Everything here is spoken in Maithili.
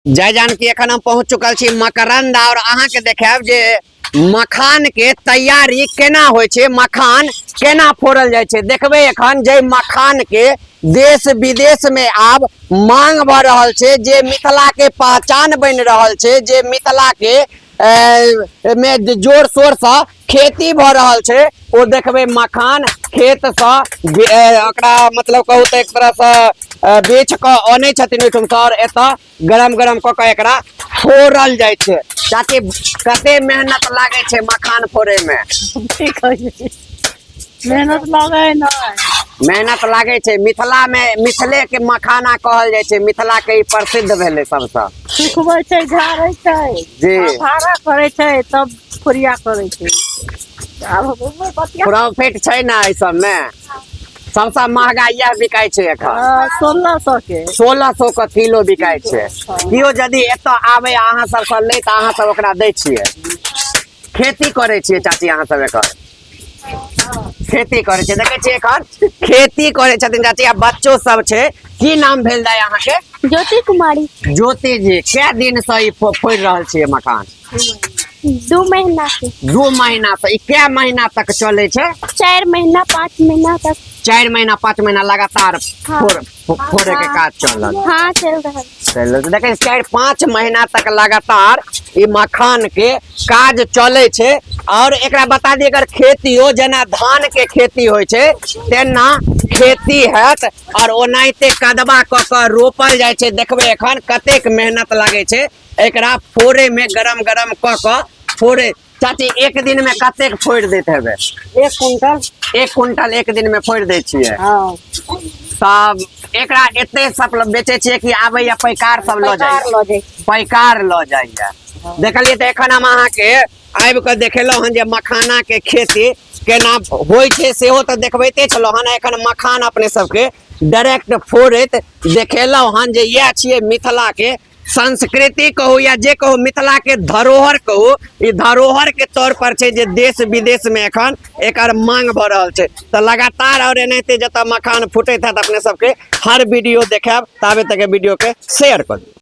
जय जानकी। एखन हम पहुंच चुकल छी मकरंद और अहाँ के देखायब जे मखान के तैयारी केना होइ छै, मखान केना फोड़ल जाइ छै। देखबै एखन जे मखान के देश विदेश में आब मांग भऽ रहल छै, जे मिथिला के पहचान बनि रहल छै, जे मिथिला के में जोर शोर से खेती भऽ रहल छै, ओ देखबै मखान खेत से ओकरा मतलब कहू तऽ एक तरह से बेच कऽ अनै छथिन ओहिठाम से और एतऽ गरम गरम कऽ कऽ एकरा फोड़ल जाइ छै। चाची, कते मेहनत लागै छै मखान फोड़े में? की कहियै, मेहनत लागै नहि। मेहनत लागै छै। मिथिला में मिथिले के मखाना कहल जाइ छै, मिथिला के ई प्रसिद्ध भेलै सबसँ। सुखबै छै, झाड़ै छै, भाड़ा करै छै, तब फुरिया करै छै। आब हम बतिया। प्रॉफिट छै ने एहि सबमे? सबसँ महगा इएह बिकाइ छै एखन। 1600 के। 1600 के किलो बिकाइ छै। केओ यदि एतऽ आबै अहाँ सबसँ लै तऽ अहाँ सब ओकरा दै छियै? खेती करै छियै चाची अहाँ सब एकर? खेती करै छियै। देखै छियै एखन खेती करै छथिन चाची आ बच्चो सब छै। की नाम भेल दाइ अहाँके? ज्योति कुमारी। ज्योति जी, कै दिन से ई फोड़ि रहल छियै मकान? 2 महीना से। 2 महीना से। ई कै महीना तक चलै छै? 4 महीना 5 महीना तक। 4 महीना 5 महीना लगातार? हाँ। फोड़े के काज चलल? हाँ, चल रहा। चलल। देखै, 4-5 महीना तक लगातार ई मखान के काज चलै छै। और एकरा बता दी, एकर खेतियो जेना धान के खेती होइ छै तेना खेती हैत और ओनाहिते कदबा कऽ कऽ रोपल जाइ छै। देखबै एखन कतेक मेहनत लागै छै एकरा फोड़े में, गरम गरम कऽ कऽ फोड़े। चाची, एक दिन में कतेक फोड़ि दैत हेबै? 1 क्विंटल। 1 क्विंटल एक दिन में फोड़ि दै छियै? हाँ। तब एकरा एते सब बेचै छियै कि आबैया पैकार सब लऽ पैकार जाइया? लऽ जाइ। पैकार लऽ जाइया। देखलियै तऽ एखन हम अहाँके आबि कऽ देखेलहुँ हन जे मखाना के खेती केना होइ छै, सेहो तऽ देखबैते छलहुँ हन। एखन मखान अपने सबके डायरेक्ट फोड़ैत देखेलहुँ हन जे इएह छियै मिथिला के संस्कृति कहू या जे कहू, मिथिला के धरोहर कहू। ई धरोहर के तौर पर छै जे देश विदेश में एखन एकर मांग भऽ रहल छै। तऽ लगातार और एनाहिते जतऽ मखान फूटैत हैत, अपने सबके हर वीडियो देखायब। ताबे तक वीडियो के शेयर करू।